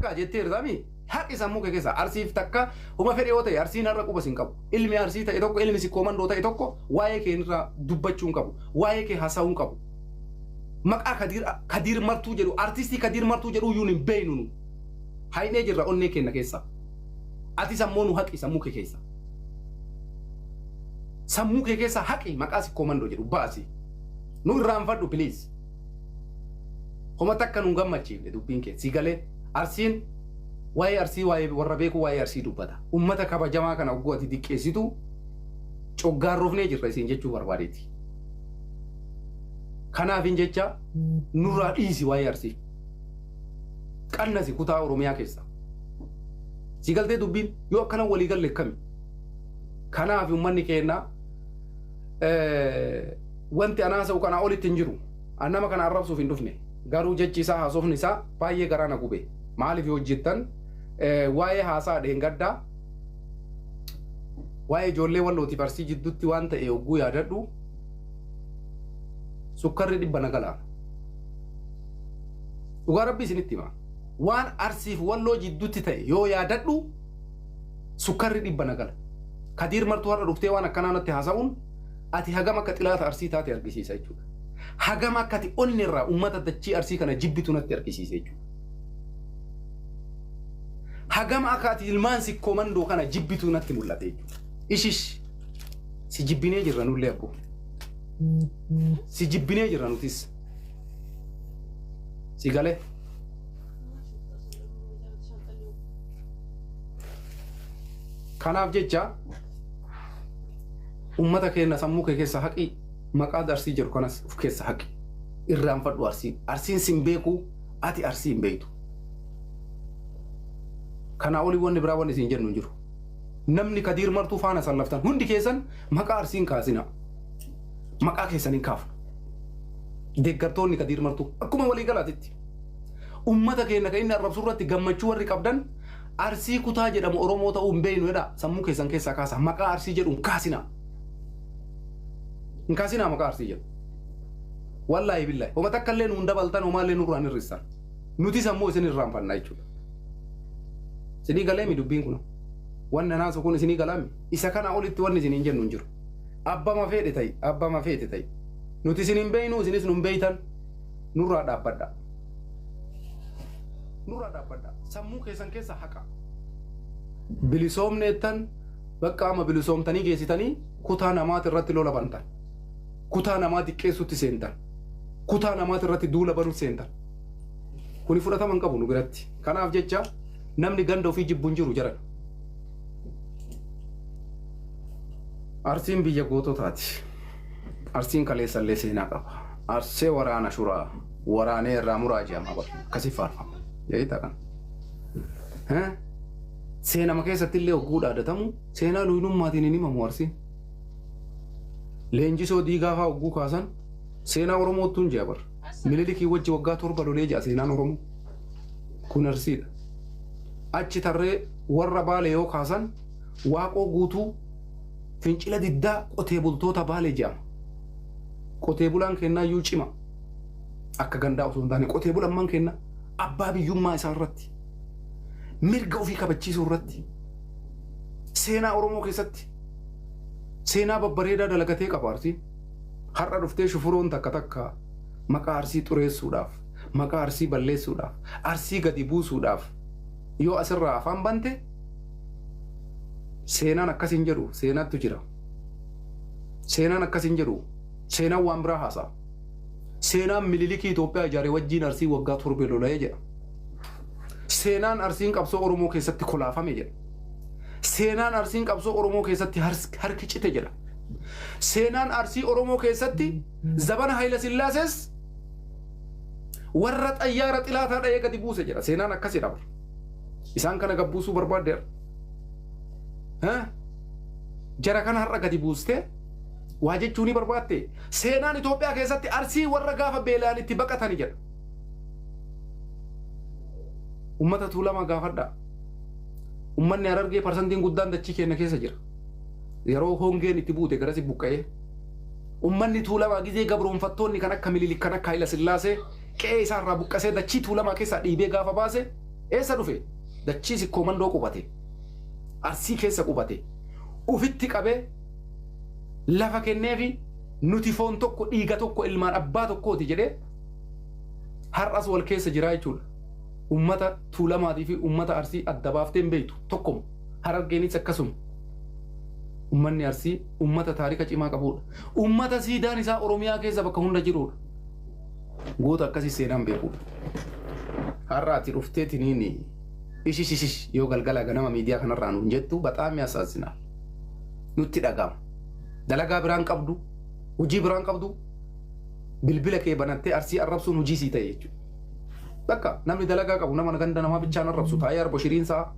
Jetteertami haqi sammuu kee keessa. Arsiif takka huma fedhe yoo ta'e, Arsiin har'a quba sin qabu. Ilmi Arsii ta'e tokko, ilmi Sikkoo Mandoo ta'e tokko waa'ee kee irraa dubbachuu hin qabu, waa'ee kee haasa'uu hin qabu. Maqaa Kadiir, Kadiir Martuu jedhu, artistii Kadiir Martuu jedhu iyyuu hin beeynu. Nu haynee jirra onnee keenya keessa. Atis ammoo nu haqi sammuu kee keessa. Sammuu kee keessa haqi, maqaa Sikkoo Mandoo jedhu baasi, nu irraanfadhu please. Homa takka nun gammachiifne dubbiin kee. Si galee? Arsiin, waa'ee Arsii, waa'ee warra beeku, waa'ee Arsii dubbata. Ummata kabajamaa kana ogguu ati diqqeessitu coggaarrofnee jirra isiin jechuu barbaadeeti. Kanaafin jecha nurraa dhiisi waa'ee Arsii. Qannasi kutaa Oromiyaa keessa. Si galtee dubbiin? Yoo akkana walii galle akkami? Kanaaf uummanni keenya, wanti anaa haasa'u kanaa olitti hin jiru. An nama kana arrabsuuf hin dhufne. Garuu jechi isaa, haasofni isaa baay'ee garaa na gube. Maaliif yoo hojjettan, waa'ee haasaa dheengaddaa, waa'ee ijoollee Wallootiif Arsii jidduutti waan ta'e hogguu yaadadhu, sukkarri 100 na galaana. Dhugaa Rabbii isinitti hima. Waan Arsiif Walloo jidduutti ta'e yoo yaadadhu, sukkarri 100 na gala. Kadiir Martuu har'a dhuftee waan akkanaa natti haasa'uun ati hagam akka xilaata Arsii taate argisiisa jechuudha. Hagam akka ati onni irraa uummata dachii Arsii kana jibbitu natti argisiisa jechuudha. Hagam akka ati ilmaan Sikkoo Mandoo kana jibbitu natti mul'ate jechuudha. Ishish, si jibbinee jirra nullee abboo. Si jibbinee jirra nutis. Si galee? Kanaaf jecha ummata keenya, sammuu kee keessa haqi, maqaa Arsii jedhu kanas of keessa haqi. Irraanfadhu Arsii. Arsiin sin beeku, ati Arsii hin beektu. Kanaa olii wanni biraa wanni isin jennu hin jiru. Namni Kadiir Martuu faana sallaftan hundi keessan maqaa Arsiin kaasina. Maqaa keessan hin kaafnu. Deeggartoonni Kadiir Martuu akkuma walii galaatitti. Ummata keenya kan inni arrabsu irratti gammachuu warri qabdan, Arsii kutaa jedhamu Oromoo ta'uu hin beeknu jedha, sammuu keessan keessaa kaasa. Maqaa Arsii jedhu hin kaasinaa. Hin kaasinaa maqaa Arsii jedhu. Wallaahi billahi. Homa takka illee nuun dabaltan, homaallee nurraa hin hir'istan. Nutis ammoo isin irraanfanna jechuudha. Isinii galeemi dubbiin kun? Wanni anaasu kun isinii galaami? Isa kana olitti wanni isin hin jennu hin jiru. Abbama feedhe ta'i, abbama feete ta'i. Nuti isin hin beeknu, isinis nun beektan, nurraa dhaabbadha. Nurraa dhaabbadha. Sammuu keessan keessa haqa. Bilisoomneettan bakka amma bilisoomtanii geessitanii kutaa namaati irratti lola bantan. Kutaa namaa diqqeessutti seentan. Kutaa namaati irratti duula banutti seentan. Kuni fudhatama hin qabu nu biratti. Kanaaf jecha namni ganda ofii jibbu hin jiru jaran. Arsiin biyya goototaati. Arsiin kaleessallee seenaa qaba. Arsee waraana shuraa waraanee irraa muraa jedhama bara. Akkasii faarfama. Beektaa kana? Seenama keessatti illee hogguu dhaadatamu seenaa luynummaatiin hin himamu Arsiin. Leenjisoo Diigaa fa'aa hogguu kaasan seenaa Oromoottuun jea bara. Minilikii wajji waggaa 7 lolee jea seenaan Oromoo. Kun Arsiidha. Achi tarree warra Baalee yoo kaasan Waaqoo Guutuu fincila diddaa qotee bultoota Baalee jedhama. Qotee bulaan kennaa iyyuu cima. Akka gandaa osoo hin taane qotee bulammaan kenna abbaa biyyummaa isaa irratti, mirga ofii kabachiisuu irratti, seenaa Oromoo keessatti seenaa babbareedaa dalagatee qaba Arsiin. Har'a dhuftee shufuroon takka takka maqaa Arsii xureessuudhaaf, maqaa Arsii balleessuudhaaf, Arsii gadi buusuudhaaf yoo asirraa afaan bante, seenaan akkas hin jedhu, seenaattu jira. Seenaan akkas hin jedhu, seenaan waan biraa haasa'a. Seenaan Mililikii Itoophiyaa ijaare wajjiin Arsii waggaa 7 lola'ee jedha. Seenaan Arsiin qabsoo Oromoo keessatti kolaafame jedha. Seenaan Arsiin qabsoo Oromoo keessatti harki cite jedha. Seenaan Arsii Oromoo keessatti zabana Hayila Sillaasees warra xayyaara xilaataa dha'ee gadi buuse jedha. Seenaan akkas jedha. Isaan kana gabbuusuu barbaaddeera. Jara kana har'a gadi buustee waa jechuu ni barbaatte. Seenaan Itoophiyaa keessatti Arsii warra gaafa beela'an itti baqatani jedha. Ummata Tuulamaa gaafadhaa. Ummanni Harargee parsantiin guddaan dachii keenya keessa jira. Yeroo hongeen itti buute garasi buqqa'ee. Ummanni Tuulamaa gizee gabroonfattoonni kan akka Minilik, kan akka Hayila Sillaasee qe'ee isaarraa buqqasee dachii Tuulamaa keessaa dhiibee gaafa baase, Eessa dhufe? Dachii Sikkoo Mandoo qubate. Arsii keessa qubate. Ufitti qabee lafa kenneefi nuti foon tokko dhiiga tokko ilmaan abbaa tokkooti jedhee har'as wal keessa jiraa jechuudha. Ummata Tuulamaatii fi ummata Arsii adda baaftee hin beektu tokkoma. Harargeenis akkasuma. Ummanni Arsii ummata taarika cimaa qabuudha. Ummata siidaan isaa Oromiyaa keessa bakka hunda jiruudha. Goota akkasii seenaan beekuudha. Har'a ati dhuftee tiniini ishishishish yoo galgala ganama miidiyaa kanarraa nuun jettu baxaam yaasaazinaa. Nutti dhaga'ama. Dalagaa biraan qabdu, hojii biraan qabdu, bilbila kee banattee Arsii arrabsuun hojii sii ta'e jechuudha. Bakka namni dalagaa qabu nama ganda namaa bichaan arrabsu taa'ee arbo shiriin sa'a.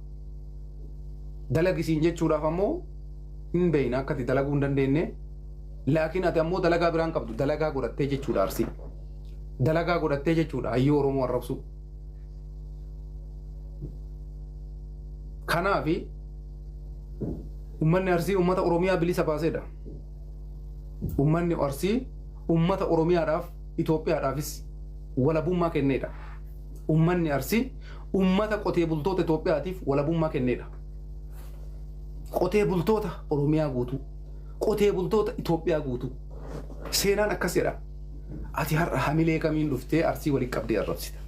Dalagi siin jechuudhaaf ammoo hin beeyna akka ati dalaguu hin dandeenye. Laakiin ati ammoo dalagaa biraan qabdu dalagaa godhattee jechuudha Arsii. Dalagaa godhattee jechuudha hayyuu Oromoo arrabsuu. Kanaafi uummanni Arsii uummata Oromiyaa bilisa baaseedha. Uummanni Arsii uummata Oromiyaadhaaf Itoophiyaadhaafis walabummaa kenneedha. Uummanni Arsii uummata qotee bultoota Itoophiyaatiif walabummaa kenneedha. Qotee bultoota Oromiyaa guutuu, qotee bultoota Itoophiyaa guutuu. Seenaan akkas jedha. Ati har'a hamilee kamiin dhuftee Arsii walitti qabdee arrabsita?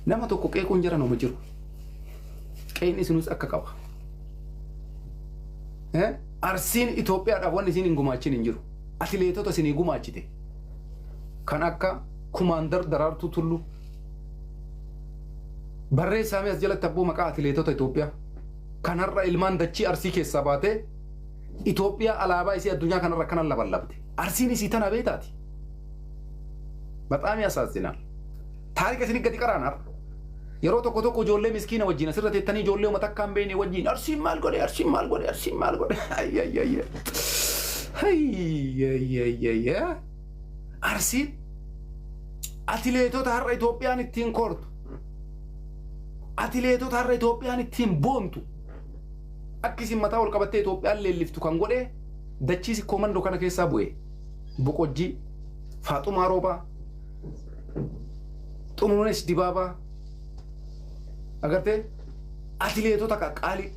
Nama tokko qeequun jara nama jiru. Qeeqni sinus akka qaba. Arsiin Itoophiyaadhaaf wanni isiin hin gumaachin hin jiru. Atileetota isinii gumaachite. Kan akka Kumaandar Daraartuu Tulluu. Barreessaa mee as jalatti abboo maqaa atileetota Itoophiyaa. Kan har'a ilmaan dachii Arsii keessaa baatee Itoophiyaa alaabaa isii addunyaa kanarra akkana labalabde. Arsiin isii tana beektaati. Baxaam yaasaazinaa. Taarika isin gadi qaraan har'a. Yeroo tokko tokko ijoollee miskiina wajjin asirra teettanii ijoollee uummata akka hin beekne wajjin Arsiin maal godhe, Arsiin maal godhe, Arsiin maal godhe? Ayyayayya. Ayyayayya. Arsiin atileetota har'a Itoophiyaan ittiin koortu. Atileetota har'a Itoophiyaan ittiin boontu. Akka isin mataa ol qabattee Itoophiyaan leelliftu kan godhe dachii Sikkoo Mandoo kana keessaa bu'e. Boqojjii, Faaxumaa Roobaa, Xurunesh Dibaabaa agartee atileetota qaqqaalii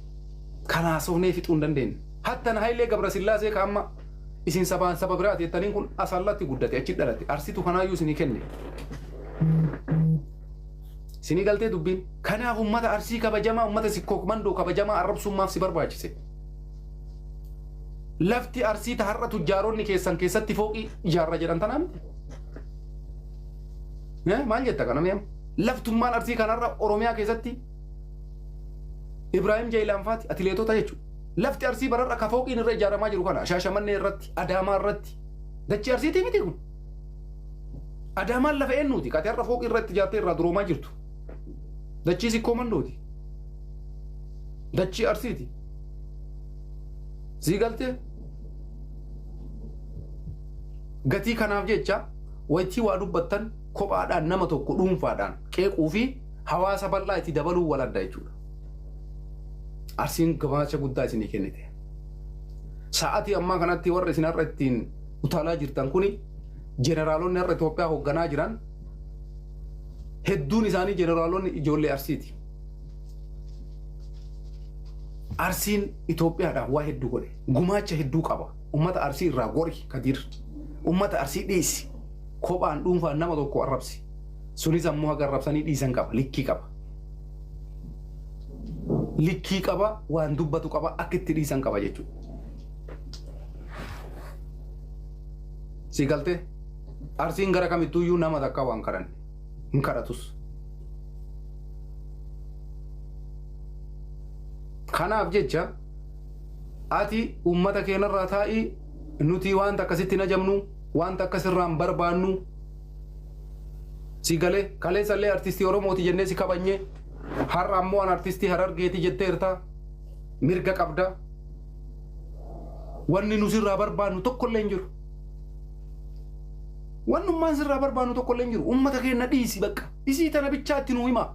kan haasofnee fixuu hin dandeenye. Hattan Hayilee Gabrasillaasee ka amma isin sabaan saba biraati jettaniin kun Asallatti guddate, achi dhalate. Arsitu kanaayyuu isinii kenne. Isinii galtee dubbiin. Kanaaf ummata Arsii kabajamaa, ummata Sikkoo Mandoo kabajamaa arrabsuun maaf si barbaachise? Lafti Arsii ta har'a tujjaaronni keessan keessatti fooqii ijaarra jedhan tanaa miti. Maal jetta kana mi'am? Laftummaan Arsii kanarra Oromiyaa keessatti Ibraahim Jayilaan faati atileetota jechuudha. Lafti Arsii bararra ka fooqiin irra ijaaramaa jiru kana Shaashamannee irratti, Adaamaa irratti. Dachii Arsiitii miti kun. Adaamaan lafa eenyuuti? Kati har'a fooqii irratti ijaartee irraa duroomaa jirtu. Dachii Sikkoo Mandooti. Dachii Arsiiti. Sii galtee? Gatii kanaaf jecha waytii waa dubbattan kophaadhaan nama tokko dhuunfaadhaan qeequu fi hawaasa bal'aa itti dabaluu wal adda jechuudha. Arsiin gumaacha guddaa isinii kennite. Sa'atii ammaa kanatti warra isin har'a ittiin utaalaa jirtan kuni jeneraalonni har'a Itoophiyaa hoogganaa jiran hedduun isaanii jeneraalonni ijoollee Arsiiti. Arsiin Itoophiyaadhaaf waa hedduu godhe. Gumaacha hedduu qaba. Ummata Arsii irraa gori Kadiir. Ummata Arsii dhiisi. Kophaan dhuunfaan nama tokko arrabsi. Sunis ammoo haga arrabsanii dhiisan qaba. Likkii qaba. Likkii qaba, waan dubbatu qaba, akka itti dhiisan qaba jechuudha. Si galtee? Arsiin gara kamittuuyyuu nama takka waan kadhanne. Hin kadhatus. Kanaaf jecha ati uummata keenarraa taa'ii, nuti wanta akkasitti hin ajabnu, wanta akkasirraa hin barbaannu. Si galee kaleessallee artistii Oromooti jennee si kabajne, har'a ammoo an artistii Harargeeti jetteerta, mirga qabda. Wanni nu sirraa barbaannu tokkollee hin jiru. Wannummaan sirraa barbaannu tokkollee hin jiru. Uummata keenya dhiisi bakka. Isii tana bichaa itti nuu himaa.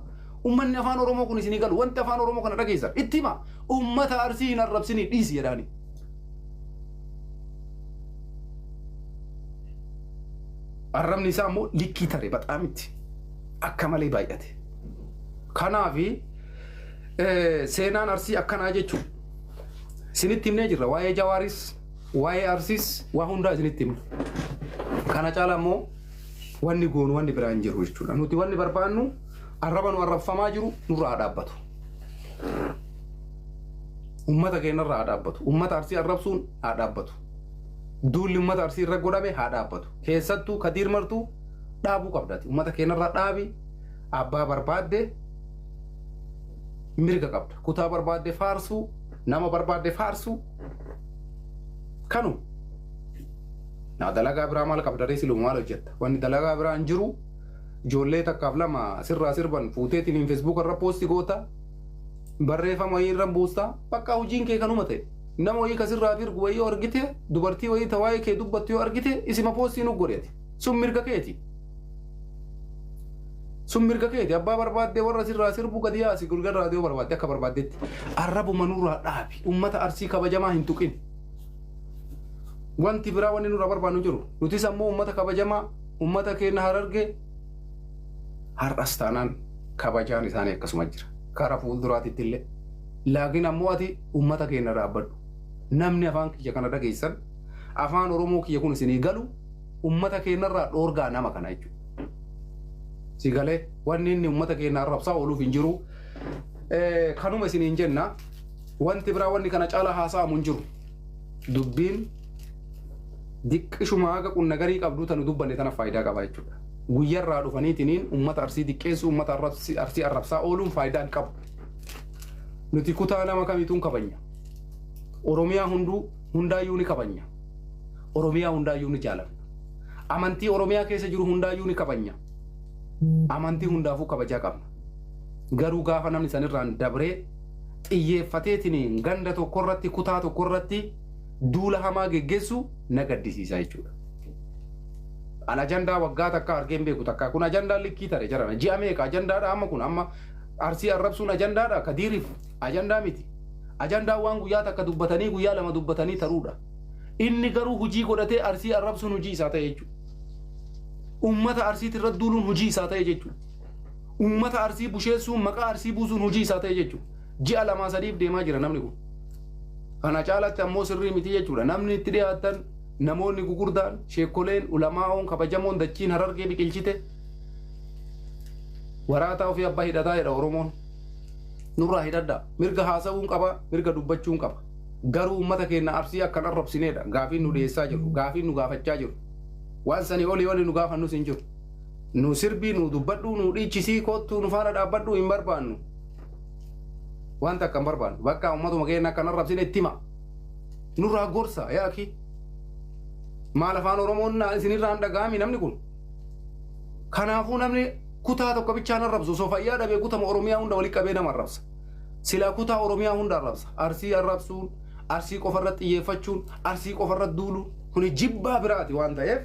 Uummanni afaan Oromoo kun isinii galu. Wanti afaan Oromoo kana dhageessan itti himaa. Uummata Arsii hin arrabsinii dhiisi jedhaani. Arrabni isaa immoo likkii tare baxaamitti akka malee baay'ate. Kanaafi Seenaan Arsii akkanaa jechuudha. Isinitti himnee jirra waa'ee Jawaaris, waa'ee Arsiis, waa hundaa isinitti himne. Kana caala immoo wanni goonu wanni biraa hin jiru jechuudha. Nuti wanni barbaannu arraba nu arrabfamaa jiru nurraa haa dhaabbatu. Uummata keenyarraa haa dhaabbatu. Uummata Arsii arrabsuun haa dhaabbatu. Duulli uummata Arsii irra godhame haa dhaabbatu. Keessattuu Kadiir Martuu dhaabuu qabdati. Uummata keenyarraa dhaabi, abbaa barbaadde mirga qabda. Kutaa barbaadde faarsuu, nama barbaadde faarsuu kanu. Naa dalagaa biraa maal qabda ree? Siluma maal hojjetta? Wanni dalagaa biraa hin jiru. Ijoollee takkaaf lama sirraa sirban fuuteetiin Facebook irra post goota. Barreeffama wayii irra buusta. Bakka hojiin kee kanuma ta'e. Nama wayii ka sirraa firgu wayii yoo argite, dubartii wayii ta waa'ee kee dubbattu yoo argite, isima post nu godheeti. Sun mirga keeti. Sun mirga keeti. Abbaa barbaaddee warra sirraa sirbu gadi yaasi, gurgar raadiyoo barbaadde akka barbaaddetti. Arrabuma nurraa dhaabi. Uummata Arsii kabajamaa hin tuqin. Wanti biraa wanni nurraa barbaannu jiru. Nutis ammoo uummata kabajamaa, uummata keenya Harargee har'as taanaan kabajaan isaanii akkasuma jira. Kara fuulduraatitti illee. Laakiin ammoo ati uummata keenya dhaabbadhu. Namni afaan kiyya kana dhageessan, afaan Oromoo kiyya kun isinii galu, uummata keenyarraa dhoorgaa nama kana jechuudha. Si galee, wanni inni uummata keenya arrabsaa ooluuf hin jiru. Kanuma isiniin jenna. Wanti biraa wanni kana caala haasa'amu hin jiru. Dubbiin diqqishuma haga qunna garii qabdu tanu dubbanne tana faayidaa qaba jechuudha. Guyyarraa dhufaniitiniin uummata Arsii diqqeessu, uummata Arsii arrabsaa ooluun faayidaa hin qabu. Nuti kutaa nama kamiituun kabanya. Oromiyaa hunduu hundaayyuu ni kabanya. Oromiyaa hundaayyuu ni jaalanna. Amantii Oromiyaa keessa jiru hundaayyuu ni kabanya. Amantii hundaafuu kabajaa qabna. Garuu gaafa namni sanirraan dabree xiyyeeffateetiin ganda tokkorratti, kutaa tokkorratti duula hamaa geggeessu, na gaddisiisa jechuudha. An ajandaa waggaa takka argeen beeku takka kun ajandaa likkii tare jarana, ji'a meeqa ajandaadha? Amma kun amma Arsii arrabsuun ajandaadha Kadiiriif? Ajandaa miti. Ajandaa waan guyyaa takka dubbatanii, guyyaa lama dubbatanii taruudha. Inni garuu hujii godhatee Arsii arrabsuun hujii isaa ta'e jechuudha. Uummata Arsiiti irra duuluun hujii isaa ta'e jechuudha. Uummata Arsii busheessuun, maqaa Arsii buusuun hujii isaa ta'e jechuudha. Ji'a lamaa sadiif deemaa jira namni kun. Kana caalatti ammoo sirrii miti jechuudha. Namni itti dhiyaatan, namoonni gugurdaan, sheekoleen, ulamaa'oon kabajamoon dachiin Harargee biqilchite, waraataa ofii abbaa hidhataa jedha Oromoon. Nurraa hidhadhaa. Mirga haasa'uun qaba, mirga dubbachuun qaba. Garuu uummata keenya Arsii akkan arrabsineedha. Gaafiin nu dhiyeessaa jiru, gaafiin nu gaafachaa jiru. Waan sanii olii olii nu gaafannus hin jiru. Nu sirbii, nu dubbadhu, nu dhiichisii, koottuu nu faana dhaabbadhu hin barbaannu. Wanta akka hin barbaannu. Bakka uummatuma keenya akkan arrabsine itti hima. Nurraa gorsa yaaki. Maal, afaan Oromoon isinirraa hin dhaga'ami namni kun? Kanaafuu namni kutaa tokko bichaan arrabsu osoo fayyaa dhabee kutama Oromiyaa hunda walitti qabee nama arrabsa. Silaa kutaa Oromiyaa hunda arrabsa. Arsii arrabsuun, Arsii qofarratti xiyyeeffachuun, Arsii qofarratti duuluun kuni jibbaa biraati waan ta'eef,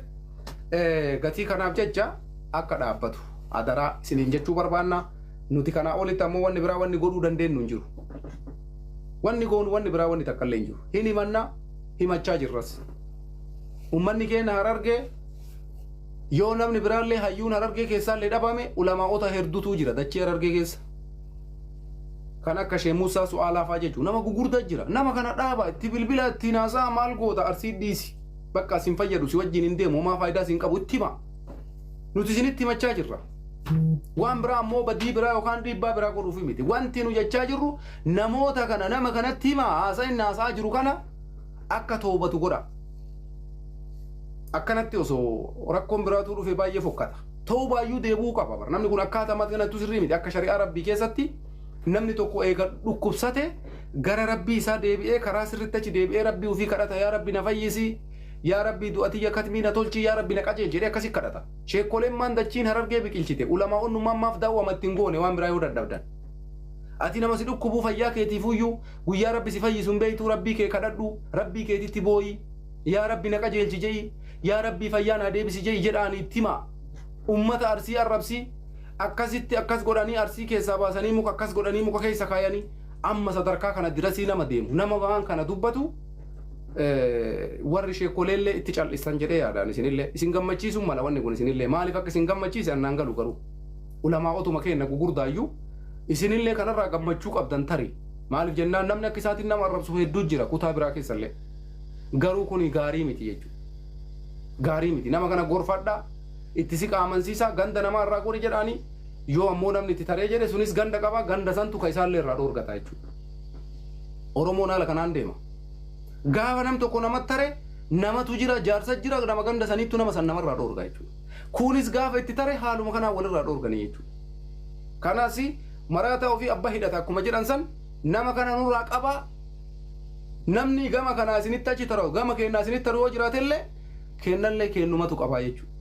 gatii kanaaf jecha akka dhaabbatu adaraa isiniin jechuu barbaanna. Nuti kanaa olitti ammoo wanni biraa wanni godhuu dandeenyu hin jiru. Wanni goonu wanni biraa wanni takka illee hin jiru. Hin himannaa, himachaa jirras. Uummanni keenya Harargee yoo namni biraallee hayyuun Harargee keessaallee dhabame, ulamaa'ota hedduutu jira dachee Harargee keessa. Kan akka Shee Muusaa Su'aalaa fa'aa jechuun nama gugurdaa jira. Nama kana dhaaba, itti bilbila, ittiin haasa'a. Maal goota, Arsii dhiisi. Bakka isin fayyadu si wajjin hin deemu, homaa faayidaa siin qabu, itti hima. Nuti isinitti himachaa jirra. Waan biraa ammoo badii biraa yookaan dhiibbaa biraa godhuuf miti. Wanti nu jechaa jirru namoota kana, nama kanatti hima, haasaa inni haasa'aa jiru kana akka toobatu godha. Akkanatti osoo rakkoon biraatuu dhufe baay'ee fokkata. Toobaayyuu deebi'uu qaba bara. Namni kun akkaataa kanattu sirrii miti. Akka shari'aa Rabbii keessatti namni tokko eega dhukkubsate gara Rabbii isaa deebi'ee, karaa sirriitti achi deebi'ee, Rabbii ofii kadhata. "Yaa Rabbi, na fayyisi. Yaa Rabbi, du'atiyya katmii na tolchi. Yaa Rabbi, na qajeelchi" jedhee akkasi kadhata. Sheekoleen maan dachiin Harargee biqilchite, ulamaa'onnummaan maaf daawwama ittiin goone waan biraa yoo dadhabdan? Ati nama si dhukkubuu fayyaa keetiifuyyuu guyyaa Rabbi si fayyisu hin beektuu. Rabbii kee kadhadhu, Rabbii keetitti booyi. "Yaa Rabbi, na qajeelchi" je'i. "Yaa Rabbii, fayyaa naa deebisi" je'i jedhaanii itti himaa. Ummata Arsii arrabsi akkasitti akkas godhanii Arsii keessaa baasanii, muka akkas godhanii muka keessa kaayanii, amma sadarkaa kana dirasii nama deemu, nama waan kana dubbatu, warri sheekoleellee itti cal'isan jedhee yaadaan isinillee isin gammachiisuun mala. Wanni kun isinillee maaliif akka isin gammachiise annaan galu, garuu ulamaa'otuma keenya gugurdaayyuu Isinillee kanarraa gammachuu qabdan tarii. Maaliif jennaan namni akka isaatiin nama arrabsu hedduu jira kutaa biraa keessallee. Garuu kuni gaarii miti jechuudha. Gaarii miti. Nama kana gorfadhaa. Itti siqa amansiisaa ganda namaa irraa gori jedhaanii yoo ammoo namni itti taree jedhe sunis ganda qaba ganda santu ka isaallee irraa dhoorgata jechuudha. Oromoon haala kanaan deema. Gaafa nam tokko namatti tare namatu jira jaarsa jira nama ganda saniittu nama san namarraa dhoorga jechuudha. Kunis gaafa itti tare haaluma kanaan walirraa dhoorganii jechuudha. Kanaas maraataa ofii abba hidhata akkuma jedhan san nama kana nurraa qabaa namni gama kanaa isinitti achi taru gama keenyaa isinitti taru yoo jiraatellee kennallee kennumatu qabaa jechuudha.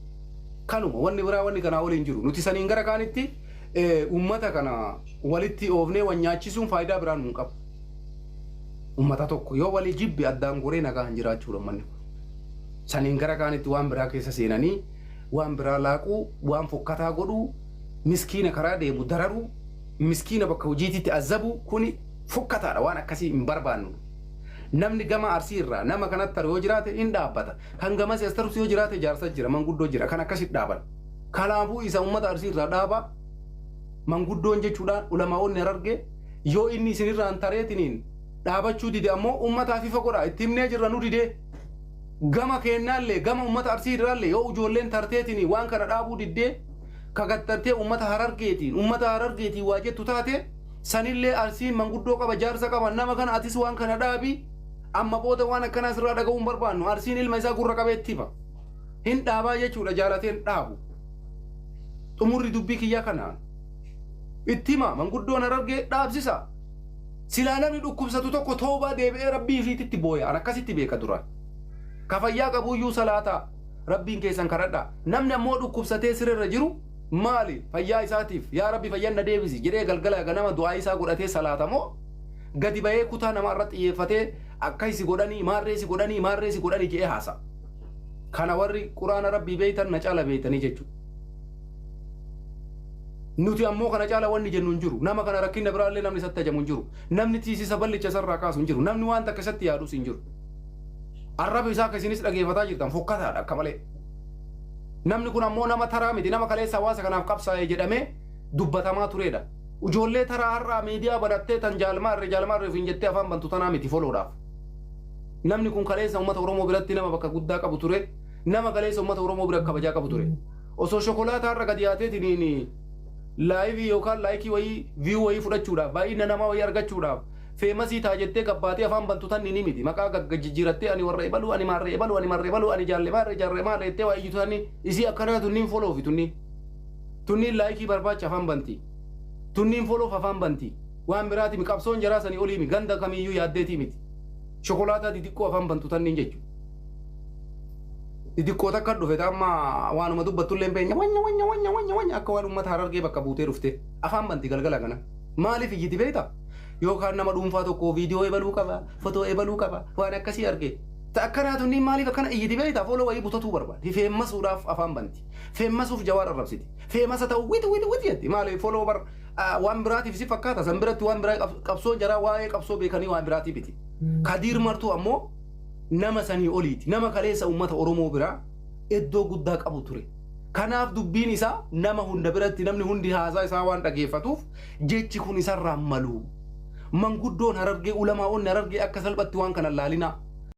Kanuma wanni biraa wanni kanaa waliin jiru nuti saniin gara kaanitti uummata kana walitti oofnee wal nyaachisuun faayidaa biraa nuun qabu. Uummata tokko yoo walii jibbe addaan goree nagaan jiraachuudha uummanni kun. Saniin gara kaanitti waan biraa keessa seenanii waan biraa laaquu waan fokkataa godhuu miskiina karaa deemu dararuu miskiina bakka hojiititti azabuu kuni fokkataadha waan akkasii hin barbaannu. Namni gama Arsii irraa nama kanatti taru yoo jiraate hin dhaabbata. Kan gamas as tarus yoo jiraate jaarsa jira manguddoo jira kan akkasitti dhaaban. Kanaafuu isa uummata Arsii irraa dhaaba manguddoon jechuudhaan ulamaa'onni Harargee yoo inni isinirraan tareetiniin dhaabachuu dide ammoo uummataaf ifa godha itti himnee jirra nu didee. Gama keennaallee gama uummata Arsii irraallee yoo ijoolleen tarteetiniin waan kana dhaabuu diddee kagattartee uummata Harargeetiin waa jettu taate sanillee Arsiin manguddoo qaba jaarsa qaba nama kana atis waan kana dhaabi amma booda waan akkanaa sirraa dhaga'uu hin barbaannu Arsiin ilma isaa gurra qabeetti hifa hin dhaabaa jechuudha jaalateen dhaabu xumurri dubbii kiyyaa kanaan itti hima manguddoon Harargee dhaabsisa silaa namni dhukkubsatu tokko toobaa deebi'ee rabbii ifiititti booya an akkasitti beeka dura ka fayyaa qabuyyuu salaataa rabbiin keessan kadhadha namni ammoo dhukkubsatee sirriirra jiru maali fayyaa isaatiif yaa rabbi fayyaan na deebisi jedhee galgala ganama du'aa isaa godhatee salaata moo gadi bahee kutaa namaa irratti xiyyeeffatee akka isi godhanii maarree si godhanii maarree si godhanii jedhee haasa. Kana warri quraana rabbii beeytan na caala beeytanii jechuudha. Nuti ammoo kana caala wanni jennu hin jiru. Nama kana rakkina biraallee namni isatti ajamu hin jiru. Namni tiisisa ballicha isarraa kaasu hin jiru. Namni waan takka isatti yaadus hin jiru. Arraba isaa akka isinis dhageeffataa jirtan fokkataadha akka malee. Namni kun ammoo nama taraa miti nama kaleessa hawaasa kanaaf qabsaa'e jedhamee dubbatamaa turedha. Ijoollee taraa har'aa miidiyaa banattee tan jaalmaarre jaalmaarre ofiin jettee afaan bantu tanaa miti foloodhaaf. Namni kun kaleessa uummata Oromoo biratti nama bakka guddaa qabu ture. Nama kaleessa uummata Oromoo bira kabajaa qabu ture. Osoo shokolaataa har'a gadi yaateetiin live yookaan like wayii view wayii fudhachuudhaaf baay'ina namaa wayii argachuudhaaf famous ta'a jettee gabbaatee afaan bantu tan ni miti maqaa jijjiirattee ani warra ebaluu ani maarree ebaluu ani maarree ebaluu ani jaalle maarree jaarree maarree jettee waa iyyitu tanni isii akkanaa tunniin foloofi tunniin tunniin like barbaacha afaan banti tunniin foloof afaan banti waan biraati qabsoon jaraa sanii olii mi ganda kamiyyuu yaaddeetii miti shokolaataa xixiqqoo afaan bantu tanniin jechuudha. Xixiqqoo takka dhufe amma waanuma dubbattullee hin beekne wanya wanya wanya wanya wanya akka waan uummata Harargee bakka buutee dhufte afaan banti galgala kana maaliif iyyiti beektaa? Yookaan nama dhuunfaa tokko viidiyoo ebaluu qaba fotoo ebaluu qaba waan akkasii arge. Akkanaa tunniin maaliif akkana iyyiti beektaa? Follow wayii butatuu barbaadi. Famousuudhaaf afaan banti. Famousuuf Jawaar arrabsiti. Famous ta'u witi witi witi jetti. Maaliif follow bar waan biraatiif si fakkaata san biratti waan biraa qabsoo jaraa waa'ee qabsoo beekanii waan biraatiif miti. Kadiir Martuu ammoo nama sanii oliiti. Nama kaleessa uummata Oromoo biraa iddoo guddaa qabu ture. Kanaaf dubbiin isaa nama hunda biratti namni hundi haasaa isaa waan dhageeffatuuf jechi kun isarraa malu. Manguddoon Harargee ulamaa'onni Harargee akka salphatti waan kana laalinaa.